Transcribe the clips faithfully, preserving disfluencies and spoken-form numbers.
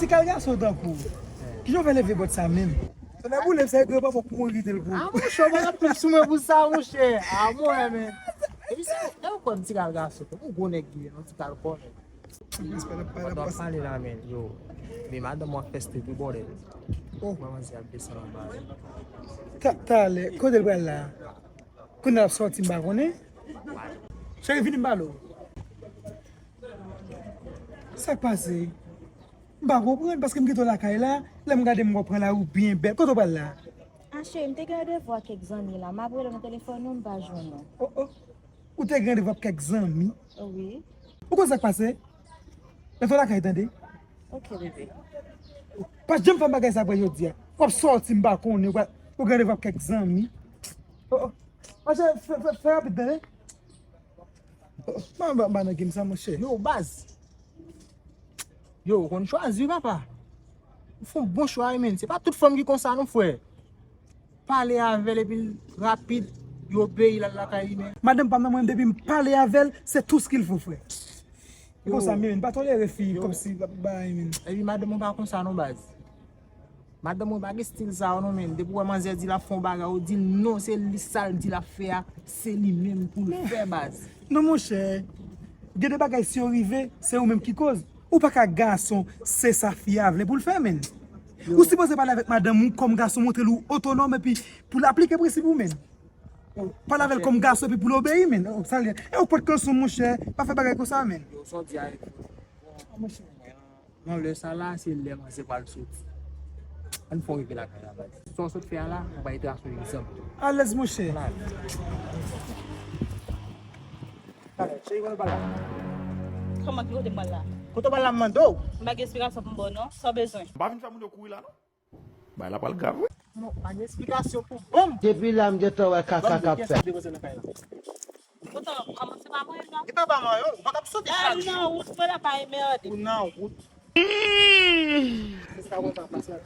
Ti kal gason tankou w. Kijan w fè leve bòt sa menm? Tonnè boule m, se granpapa pou mouri kite l pou ou. A monchè, w pa t ap plis sou mwen pou sa, monchè. A mwen, men. Epi se, e ou kwè m ti kal gason, tankou gwo nèg li ye, non, ti kal kò nèg. Pandan w ap pale la, men, yo, men madanm mwen ap fè strik wi, bòdèl. Oh. Manmanzè ap desann anba. Ta-, talè, kote l pral la? Kounye a l ap sòti, m pa konnen. Cheri, vini m pale w. Sa k pase? M pa konprann, paske m kite w lakay la, lè m gade m wè w pran lari w byen bèl. Kote w pral la? A cheri, m te gen randevou ak kèk zanmi la, m ap rele w nan telefòn ou, m pa jwenn ou. Oh, oh. Ou te gen randevou ak kèk zanmi? Wi. Ou konn sa k pase? Rete lakay, tande? Ok, bebe. Pa janm fè m bagay sa apre jodi a. W ap sòti, m pa konnen, w ap, ou gen randevou ak kèk zanmi. Oh, oh. Monchè, fè, fè, fè rapid, tande? Oh, oh. M pa, m pa, m pa nan game sa, monchè. Yo, baz. Yo, ou konn chwazi, papa. Ou fè yon bon chwa, wi, men. Se pa tout fanm ki konsa, non, frè. Pale avè l epi l rapid, li obeyi, l al lakay li, men. Madanm pa m nan, mwen, depi m pale avè l, c'est tout ce qu'il faut, frè. Yo. Konsa, men, pa tolere fi kòmsi bagay, men. Epi madanm ou pa konsa, non, baz. Madanm ou pa gen stil sa yo, non, men. Depi w wè manzè di l ap fè yon bagay, ou di l non, se li sa l di l ap fè a, se li menm pou l fè, baz. Non, monchè. Gen de bagay, si yo rive, se ou menm ki koz. Ou pa ka gason, se sa fi a vle pou l fè, men. Ou sipoze pale avèk madanm ou kòm gason, montre l ou otonòm, epi pou l aplike prensip ou, men. Pale avè l kòm gason, epi pou l obeyi, men. Oh, sa l ye. E ou pot kanson, monchè. Pa fè bagay konsa, men. Yo, sa w di a, nan lè sa la, se lè manzè pral soti. Ann fè w rive lakay la, baz. Sa w sot fè a la, ou bay trase yon egzanp tou. Alèz, monchè. Talè, cheri, kote w pral la? Kòman, ki kote m pral la? Kote w pral la, m mande w? M pa gen esplikasyon pou m ba w, non. Sa w bezwen? M pa vin fè moun yo kouri la, non. Bagay la pral grav, wi. Non, pa gen esplikasyon pou ban m. Depi la, m gentan wè kaka k ap fèt. Poutan, kòman se pa mwen, non? E pa ba mwen, yo. Ou pa t ap soti chak jou. Ou nan wout, mwen la pa emède. Ou nan wout. Se sa, mwen pa pase.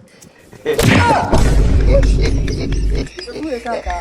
Ou e kaka.